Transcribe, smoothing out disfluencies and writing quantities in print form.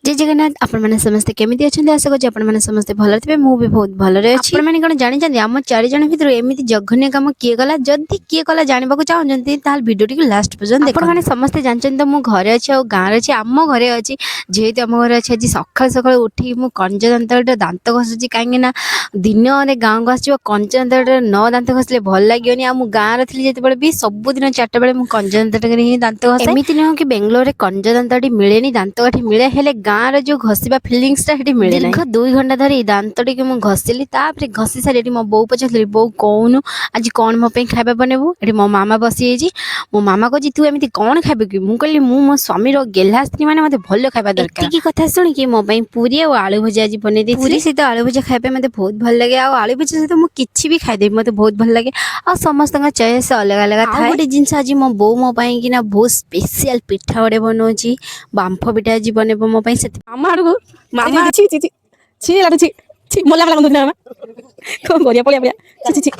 ଜୟ ଜଗନ୍ନାଥ। ଆପଣମାନେ ସମସ୍ତେ କେମିତି ଅଛନ୍ତି? ଆଶା କରୁଛି ଆପଣମାନେ ସମସ୍ତେ ଭଲରେ ଥିବେ। ମୁଁ ବି ବହୁତ ଭଲରେ ଅଛି। ଆପଣମାନେ କ'ଣ ଜାଣିଛନ୍ତି, ଆମ ଚାରି ଜଣ ଭିତରୁ ଏମିତି ଜଘନ୍ୟ କାମ କିଏ କଲା? ଯଦି କିଏ କଲା ଜାଣିବାକୁ ଚାହୁଁଛନ୍ତି, ତାହେଲେ ଭିଡ଼ିଓଟିକୁ ଲାଷ୍ଟ ପର୍ଯ୍ୟନ୍ତ। ଆପଣମାନେ ସମସ୍ତେ ଜାଣିଛନ୍ତି ତ, ମୁଁ ଘରେ ଅଛି ଆଉ ଗାଁରେ ଅଛି, ଆମ ଘରେ ଅଛି। ଯେହେତୁ ଆମ ଘରେ ଅଛି, ଆଜି ସକାଳୁ ସକାଳୁ ଉଠିକି ମୁଁ କଞ୍ଜ ଦାନ୍ତଟା ଦାନ୍ତ ଘଷୁଛି, କାହିଁକି ନା ଦିନରେ ଗାଁକୁ ଆସିଯିବ, କଞ୍ଚା ଦାନ୍ତଟା ନ ଦାନ୍ତ ଘଷିଲେ ଭଲ ଲାଗିବନି। ଆଉ ମୁଁ ଗାଁରେ ଥିଲି ଯେତେବେଳେ ବି ସବୁଦିନ 4ଟା ବେଳେ ମୁଁ କଞ୍ଜ ଦାନ୍ତଟା ହିଁ ଦାନ୍ତ ଘଷେ। ଏମିତି ନୁହଁ କି ବେଙ୍ଗଲୋରରେ କଞ୍ଜ ଦାନ୍ତଟି ମିଳେନି, ଦାନ୍ତକାଠି ମିଳେ, ହେଲେ ଗାଁର ଯୋଉ ଘଷିବା ଫିଲିଙ୍ଗସଟା ସେଠି ମିଳେ। ଦୀର୍ଘ 2 ଘଣ୍ଟା ଧରି ଦାନ୍ତଟିକୁ ମୁଁ ଘଷିଲି। ତାପରେ ଘଷି ସାରି ଏଠି ମୋ ବୋଉ ପଚାରୁଥିଲି, "ବୋଉ, କହୁନୁ, ଆଜି କ'ଣ ମୋ ପାଇଁ ଖାଇବା ବନେଇବୁ?" ଏଠି ମୋ ମାମା ବସିଯାଇଛି। ମୋ ମାମା କହୁଛି, "ତୁ ଏମିତି କ'ଣ ଖାଇବୁ କି?" ମୁଁ କହିଲି, "ମୁଁ ମୋ ସ୍ୱାମୀର ଗେହ୍ଲା ସ୍ତ୍ରୀ, ମାନେ ମୋତେ ଭଲ ଖାଇବା ଦରକାର।" ଏତିକି କଥା ଶୁଣିକି ମୋ ପାଇଁ ପୁରୀ ଆଉ ଆଳୁ ଭଜା ଆଜି ବନେଇ ଦେଇଥିଲି। ପୁରୀ ସହିତ ଆଳୁ ଭଜା ଖାଇବା ପାଇଁ ମୋତେ ବହୁତ ଭଲ ଲାଗେ। ଆଉ ଆଳୁ ଭଜା ସହିତ ମୁଁ କିଛି ବି ଖାଇଦେବି, ମୋତେ ବହୁତ ଭଲ ଲାଗେ। ଆଉ ସମସ୍ତଙ୍କ ଚଏସ୍ ଅଲଗା ଅଲଗା ଥାଏ। ଗୋଟେ ଜିନିଷ, ଆଜି ମୋ ବୋଉ ମୋ ପାଇଁ କିନା ବହୁତ ସ୍ପେଶିଆଲ ପିଠା ଗୋଟେ ବନଉଛି। ବାମ୍ଫ ପିଠା ଆଜି ବନେଇବ ମୋ ପାଇଁ, ସେଥିପାଇଁ ମାମା ଆଡ଼କୁ ମାମା। ଛି ଛି ଛି ଛି, ଲାଡୁ, ଛି ଛି, ମଲା ମଲା ଗନ୍ଧୁଛି ନା। ମାମା, କଣ କରିବା? ପଳିଆ ପଳିଆ, ଛି ଛି ଛି।